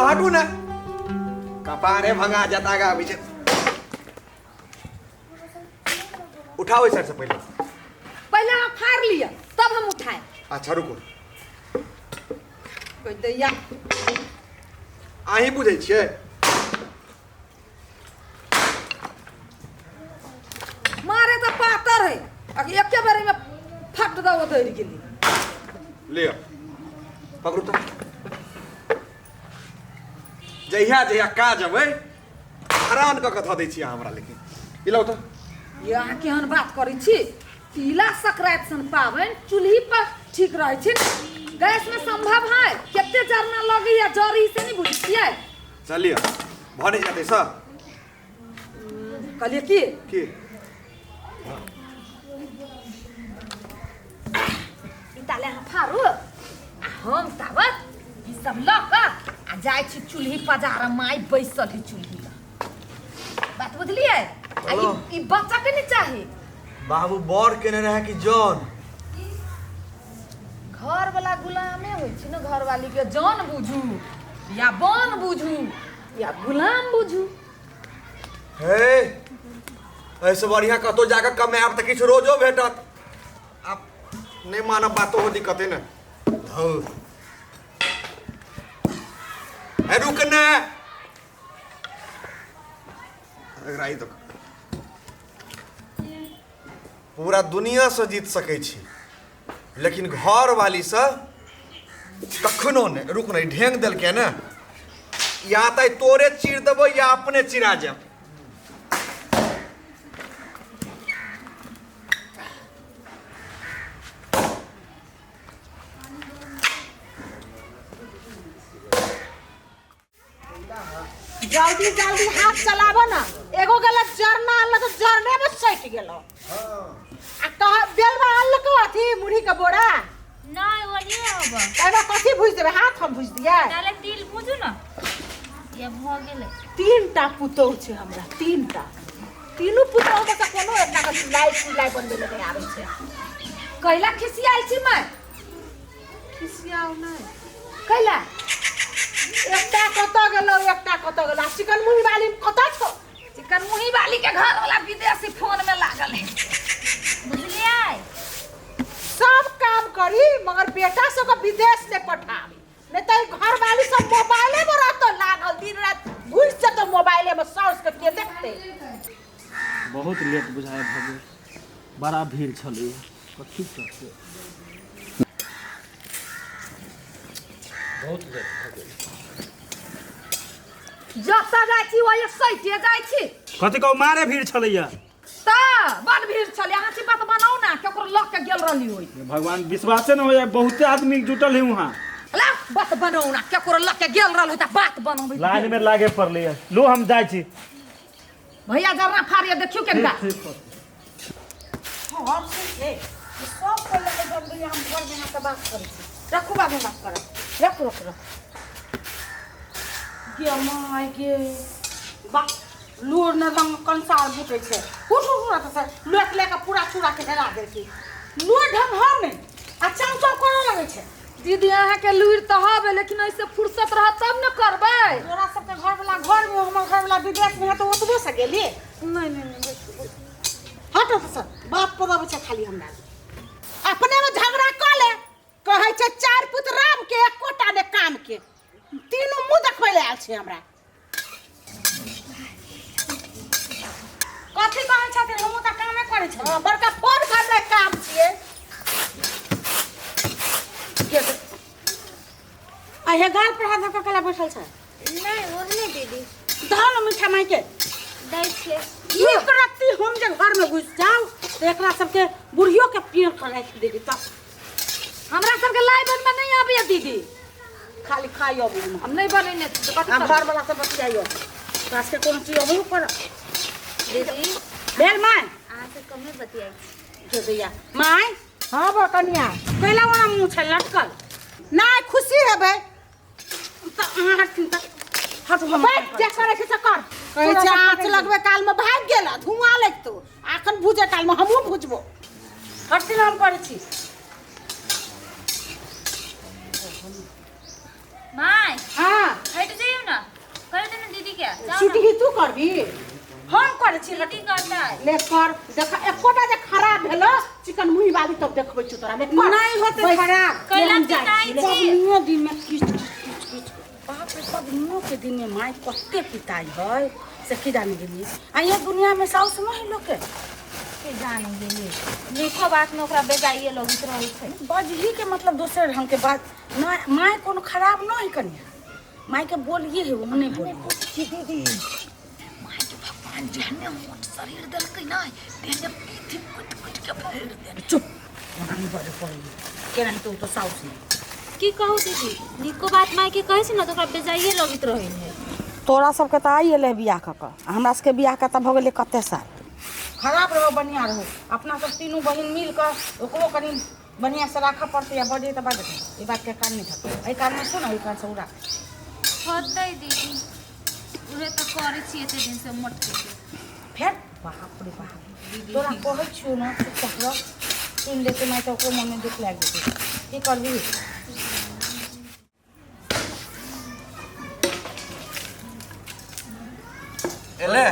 हटू ने कपारे भंगा जाता आगा अबै छै। उठाओ ओहि साइड से पहिले। पहिले अहाँ फाड़ लिअ तब हम उठाएब। अच्छा रुकू। कोइ दैया। अहीं बुझै छियै। मारे तऽ पातर है आ एके बेर में फट दऽ उधरि गेली। लिअ पकड़ू तऽ। जहिया जहिया काज अबै हरान कऽ कऽ धऽ दै छियै अहाँ हमरा। लेकिन ई लाउ तऽ। ये अहाँ केहन बात करै छी? तिला संक्रांति सन पाबनि चूल्ही पर ठीक रहै छै ने, गैस में संभव है? कते जरना लगैया जरी से नहीं बुझै छियै। चलिए भऽ नहि जेतै सर। कहलियै की की ई ताले अहाँ फाड़ू आ हम ताबत ई सब लऽ कऽ आ जाइ छी चूल्ही पजार, माय बैसल है चूल्ही लग। बात बुझलियै? आ ई बच्चा के नहि चाही। बाबू बड़ केने रहे कि जौन? घर वाला गुलामे होइ छै ने घरवाली के, जौन बुझू या बन बुझू या गुलाम बुझू। हे एहिसँ बढ़िआँ कतहु जाकऽ कमायब तऽ किछु रोजो भेटत। आब नहि मानब बातो हो दिक्कते ने। धौ हे रुक ने, एकरा ई देख। पूरा दुनियासँ जीत सकै छी लेकिन घरवालीसँ कखनो नहि। रुक ने, ई ढेंग देलकै ने, या तऽ तोरे चीर देबो या अपने चिरा जायब। जल्दी जल्दी हाथ चलाबो ना, एगो गलत जरना आनल तो जरने में सटि गेलो। आ कह बेलवा आनल को अथी मुरही के बोरा? नहीं, वो नहीं होबा। एमे कथी भुजि देबै? हाथ हम भुजि दियै? ताले तिल भुजू ना, ये भ गेलै। तीन टा पुतोहु छै हमरा, तीन टा। तीनू पुतोहु में से कोनो एकटा के सिलाई सिलाई बनबै लए नहि आबै छै। कैला खिसियाल छी मैं? खिसियाउ नहि। कैला? एकटा कतऽ गेलौ, एकटा कतऽ गेलौ? आ चिकन मुही वाली कतऽ छौ? चिकन मुही वाली के घर वाला विदेशी फोन में लागल है। बुझलियै? सब काम करी मगर बेटा सबके विदेश नहि पठाबी, नहि तऽ घर वाली सब मोबाइले में रहतो लागल, दिन राति घुसि जेतो मोबाइले में, साउस के के देखते? बहुत लेट बुझाइ भऽ गेल, बड़ा भीड़ छलै। कथी करतै, बहुत लेट भऽ गेल। जतऽ जाइ छी ओहि सैटे जाइ छी। कथी कहू, मारे भीड़ छलैया। तऽ बड़ भीड़ छलै। अहाँ छी बात बनाउ ने, केकरो लऽ के गेल रहली होई। भगवान, विश्वासे न हो जाए, बहुते आदमी जुटल है वहाँ। ला बात बनाउ ना, केकरो लऽ के गेल रहल होई तऽ बात बनबै। लाइन में लागे पड़लै। लो हम जाइ छी। भैया जरना फाड़िए देखियो केनका। हम सुन ए सब पहिले के बनबै, हम घर में अहाँसँ बात करै छी। रखू, बादमे बात करब। रखू रखू रखू। गे my गे, बा लूर न रंग कंसार बुटै छै। उठ उठ उठ से लोक ले के पूरा चूड़ा के हेरा देलकै। लूर ढंग हम नहि आ चाव चाव करऽ लगै छै। दीदी अहाँके लूरि तऽ हबे, लेकिन ऐसे फुर्सत रहत तब ने करबै। तोरा सबके घरवला घरमे, हमर घरवला विदेशमे है तऽ ओतबो से गेली। नहीं नहीं नहीं, बैठू बैठू। हट हट सर, बाप पर अबै छै खाली हमरा। अपने में झगड़ा कऽ ले। कहै छै चारि पुत राम के एकोटा ने काम के, तीनू मुँह देखबै लए आयल छै हमरा। कथी कहै छथिन? हमहूँ तऽ कामे करै छी। हँ, बड़का फोन करनाइ काम छियै। आ हे गाल पर हाथ धऽ कऽ कला बैठल छै? नहि, ओहने दीदी। धऽ ने मीठा माइके। दै छियै। एक रत्ती हम जे घरमे घुसि जाउ तऽ एकरा सबके बुढ़ियो के पीर कऽ राखि देली तऽ। हमरा सबके लाइ बनबऽ नहि आबैया दीदी। खाली खाइ अबै हम। हम नहि बनेने छी तऽ कथी आ करबै? घरवला सब बतियाइयो, तोरा सबके कोनो चीज अबो कर। दीदी। भेल माय? अहाँसँ कमे बतियाइ छी। जो दैया माय। हाँ बा कनिया। कैला वाला मुँह छै लटकल? नहि खुशी हेबै। तऽ अहाँ हटथिन तऽ हट हम। बैठ जे करै छै से कर। कहै छै आँच लगबै कालमे भागि गेल, धुआँ लगतौ। अखन भूजै कालमे हमहूँ भुजबो। हटथिन, हम करै छी। माय। हाँ। हटि जइयौ करबी? हम करै छी। दीदी करतै। ले कर, देख एकोटा जे खराब भेलो चिकन मुही वाली तब देखबै छी तोरा। ले कर। नहीं होते बैस। खराब। ले हम कैला जाइ पिताइ छी, ले। छी। पबनियो दिन में किच किच किच किच, बाप रे, पबनियो के दिन में माय कते पिताई है से की जाने गेली। आ ये दुनिया में साउस नहीं लोग के के जाने गेली, नीको बात में ओकरा बेजाइए लगैत रहै छै। बजही के मतलब दोसर ढंग के बात न। माय कोनो खराब न है कनिया, माय के बोलिए है, वो नहीं बोलिए। दीदी, माय के भगवान जेहने मोट शरीर देलकै नै तेहने पीठी कुटि कुटि के भरि देने। चुप, ओना नहीं बजे पड़ी केना हेतै, ओ तो साउस नहीं। की कहू दीदी, नीको बात माय के कहै छै ने तऽ ओकरा बेजाइए लगैत रहै है। तोरा सबके तऽ आइ एलै बियाह कऽ कऽ, आ हमरा सबके बियाह कऽ तऽ भऽ गेलै कते साल। खराब रहो बढ़िआँ रहो, अपना सब तीनू बहिन मिल कऽ ओकरो कनि बढ़िआँसँ राखऽ पड़तै। आ बजै तऽ बाजै, ई बातके कान नहि धरतै, एहि कानमे सुन, ओहि कानसँ उड़ा। होतै दीदी, उहे तऽ करै छी एते दिन से मोटके के। फेर बाप रे बाप, तोरा कहै छियौ ने, चुपचाप रह। सुनि लेतै माय तऽ ओकरो मनमे दुख लागि जेतै। की करबही? एले।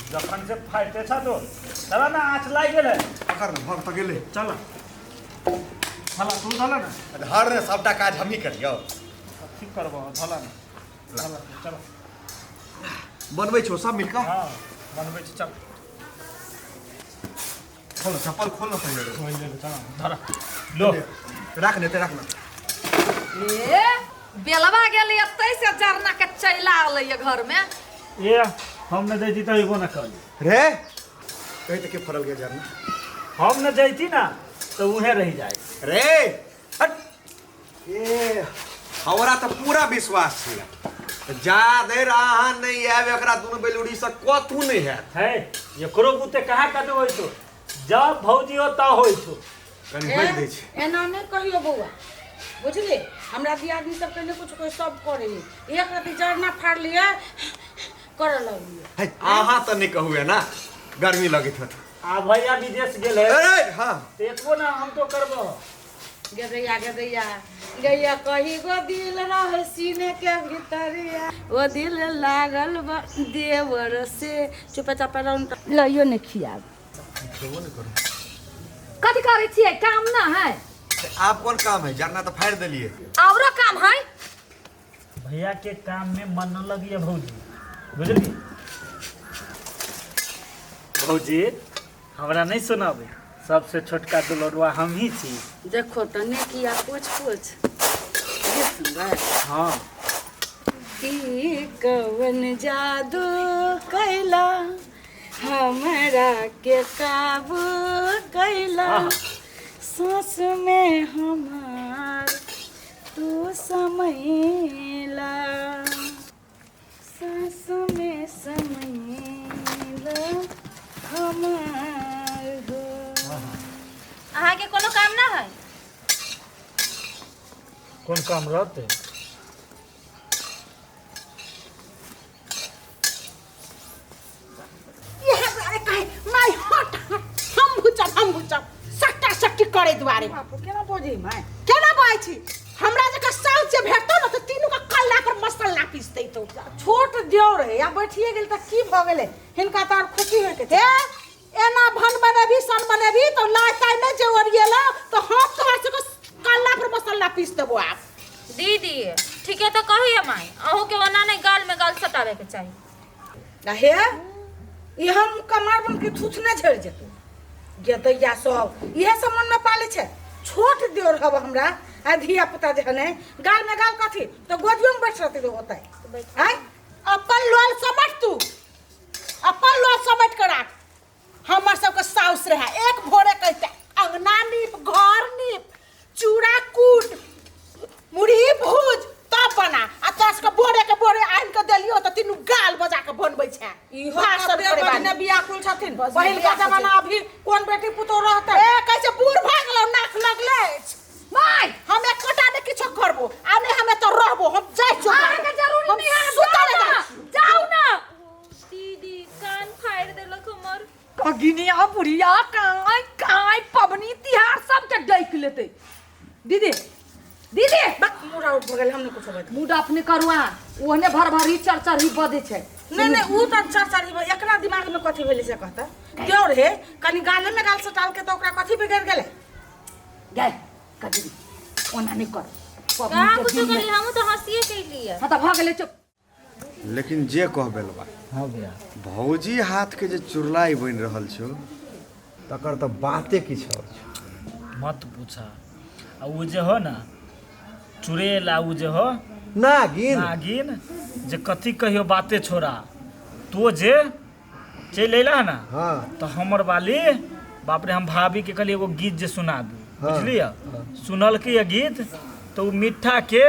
जखन से फाटते छ तो चल ना, आँच लागि गेलै। पकड़ ने, भग तऽ गेलै। चल धला, तू धला ने। धर ने, सबटा काज हमही करियौ। कथी करबह? धला ने, धला, चल। बनबै छौ सब मिलकऽ? हँ, बनबै छी, चल। खोल चप्पल, खोल न पहिले। खोलि देबै, चल, धर लो। राख ने, राख ने। ए बेलवा गेलै एतै से जरना के चैला अलै घर में। ए हम न जैती तऽ अयबो न करी। रे कही तऽ के फड़ल गेल जरना? हम न जैती ना तऽ उहे रहि जाए। रे हट, ए हमरा तऽ पूरा विश्वास छै, जा देर अहाँ नहि आयब एकरा दुनू बेलूरी से कतहु नहि हैत। है एकरो बुते कहाँ कतौ होइ छौ, जब भौजी हो तब होइ छौ। कनि होइक दै छै। एना नहि कहियो बौआ, बुझली? हमरा दियादनी सबके नहि कुछ कोइ, सब करे है। एक रति जरना फाड़ लिए करऽ लगलिए। है, अहाँ तऽ नहि कहू एना, गर्मी लगैत होत। आ भैया विदेश गेल है। अरे हाँ। तऽ एतबो ना हम तो करबो। गदैया गदैया गैया कही गो दिल रहे सीने के भीतरिया, ओ दिल लागल बा देवर से। चुपे चापे रहू, लइयो नहि खियाब। कथी करै छियै? काम ना है? तऽ आब कोन काम है? जरना तऽ फाड़ि देलियै। औरो काम है। भैया के काम में मन न लगिए भौजी, बुझली? भौजी हमरा नहीं सुनाबे, सबसे छोटका दुलरुआ हम ही छी। देखो तो ने किया पूछ पूछ ये सुनबै। हाँ। ई कवन जादू कैला, हमरा के काबू कैला, सांस में हमार तू समैला, सांस में समैला हमार हो। अहाँके कोनो काम ना है? कोन काम रहते? इहे दुआरे कहे माय हट हट, हम भुचब, हम भुचब, सट्टा सट्टी करे दुआरे। बाप रे, केना बजै माय? केना बजै छी? हमरा जकाँ साउस जे भेटतौ ने तऽ तीनू के कल्ला पर मसल्ला पीस दैतौ। छोट देवर है या बैठिए गेल तऽ की भऽ गेलै? हिनका तऽ आर खुशी होइके हे, एना भन बनेबी सन बनेबी तऽ लाइ ताइ नहि जे ओरिएला तऽ हम तोहर सबके कल्ला पर मसल्ला पीस देबो आब। दीदी, ठीके तऽ कहैया माय, अहूँके ओना नहि गाल में गाल सटाबे के चाही। आ हे, ई हम कमार बन के थूथ नहि झड़ि जेतौ। गेदैया सब इहे सब मनमे पालै छै। छोट देवर हब हमरा आ धिया पुता जे हने गाल में गाल कथी तऽ गोदियो में बैठ रहतै तऽ होतै आँय। अपन लोल समट तू, अपन लोल समट के राख। हमर सबके साउस रहे, एक भोरे कहते अंगना नीप, घर नीप, चूड़ा कूट, मुरही भूज तब बना, आ तोरा सबके बोरे के बोरे आनि के देलियो तऽ तीनू गाल बजा के बनबै छै। इहो भाषण कते करे बाली। बजने बियाकुल छथिन। बजने पहिलका बियाकुल जमाना अभी कोन बेटी पुतोह रहतै? ए कहै छै बूढ़ भऽ गेलौ, नाक लगले अछि। माय, हम एकोटा नहि किछो करबो आ नहि हम एतऽ रहबो, हम जाइ छियौ। अहाँके जरूरी हम नहि है, सुतऽ जाउ नहि ना, जाइ छियौ। जाउ ना। दीदी, कान फाड़ि देलक हमर। कगिनिया बुढ़िया काई काई पबनी तिहार सबके डैक लेतै। दीदी, दीदी। बक, मूड आउट भऽ गेल, हम नहि कुछो बजबै। मूड अपने करू अहाँ, ओहने भर भरी चर चर ही बजै छै। नहीं नहीं ऊ त चरचरी एकरा दिमाग में कथी भेलै से कहता देवर हे कनी गाले में गाल सटाल के तो ओकरा कथी बिगड़ गेलै। गए कजरी ओना नहीं कर। कहाँ कुछो करी, हमहूँ तऽ हँसिए कैलियै। हाँ तऽ भऽ गेलै चुप। लेकिन जे कहबे बा। हाँ भैया। भौजी हाथ के जे चुरलाई बनि रहल छौ तकर तऽ बाते किछु और छौ। मत पूछा। आ उ जे हो ना चुड़ैल आ उ जे हो नागिन। नागिन जे कथी कहियो बाते छोड़ा तो जे चलि अयला ना। हाँ। तो हमर वाली बाप रे हम भाभी के कहलियै एगो गीत जे सुना दू। हाँ। बुझलियै? सुनलकै ये गीत तऽ ओ मिठ्ठा के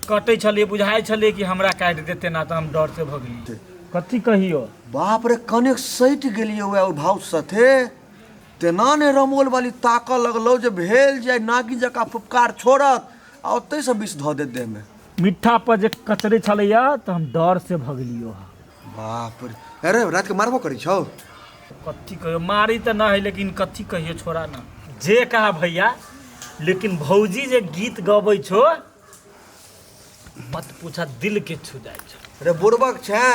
कटै छलियै, बुझाइ छलियै कि हमरा काटि देतै ना, तऽ हम डर से भऽ गेलियै। कथी कहियो? बाप रे कनेक सटि गेलियै वएह भाव साथे तेना ने रमोल वाली ताकऽ लगलौ जे भेल जे नागिन जकाँ फुफकार छोड़त आ ओतहिसँ विष धऽ देत देहमे। मिठ्ठा पर जे कचरै छलैया तऽ हम डर से भऽ गेलियो। बाप रे। अरे रात के मारबो करै छौ? कथी कहियो मारी तऽ नहि है, लेकिन कथी कहियो छोड़ा ना। जे कहा भैया, लेकिन भौजी जे गीत गबै छौ मत पूछा दिल के छू जाइ छौ। अरे बुड़बक छै,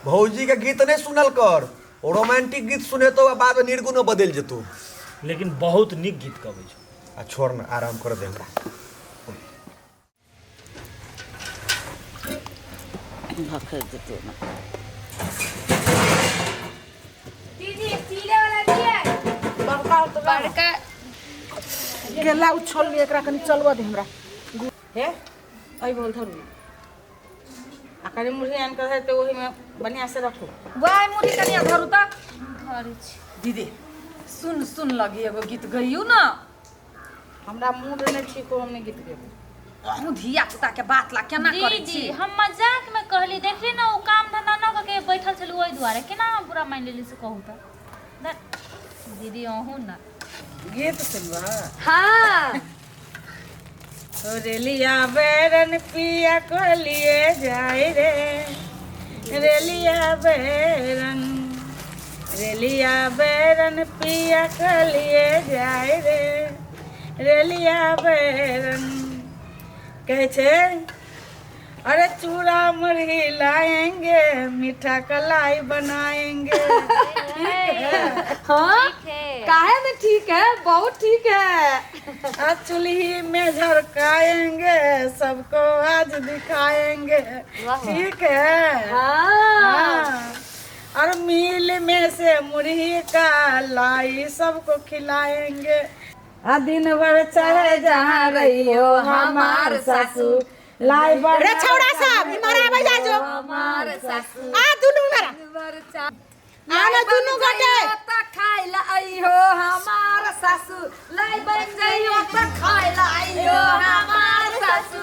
भौजी के गीत नहीं सुनल कर, रोमांटिक गीत सुनेतो आ बाद में निर्गुणो बदलि जेतौ। लेकिन बहुत नीक गीत गबै छौ। आ छोड़ ना, आराम कर दे हमरा। भखर जेतै ना। दीदी स्टीले वाला दिए बड़का होतौ बड़का केला उछल लिये, एकरा कनी चलबऽ दे हमरा। हे एहि बोल धरू आ कनी मुरही आनि कऽ धरि ओहिमे बढ़िआँ से रखू। वाह मुरही कनिया धरू तऽ। धरै छी। दीदी सुन सुन लगी एगो गीत गइयौ ना। हमरा मूड नहि ठीक हो, हम नहि गीत गेबै। अहूँ धिया पुता के बात ला केना करै दीदी छी? हम मजाक में कहली, देखली ना ओ काम धंधा न कऽ के बैठल छलू ओहि दुआरे केना हम बुरा मानि लेली से कहू तऽ। दीदी अहूँ ना गीत सुनबा? हाँ। रेलिया बैरन पिया को लिए जाए रे, रेलिया बैरन, रेलिया बैरन पिया को लिए जाए रे, रेलिया बैरन। कहै छै अरे चूड़ा मुरही लाएंगे, मीठा कलाई बनाएंगे। हाँ ठीक है। काहे में ठीक है, बहुत ठीक है। आ चूल्ही में झरकाएंगे, सबको आज दिखाएंगे। ठीक है। हाँ। हाँ। और मिल में से मुरही का लाई सबको खिलाएंगे। आ दिन भर चाहे जहाँ रहियो हमार सासू लाई बना। रे छौड़ा सब इम्हर आबै जा जो। हमार सासू आ दुनू इम्हर आ। आ ना दुनू गोटे। त खाइ ला अइहो हमार सासू, लाई बन जइयो त खाइ ला अइहो हमार सासू।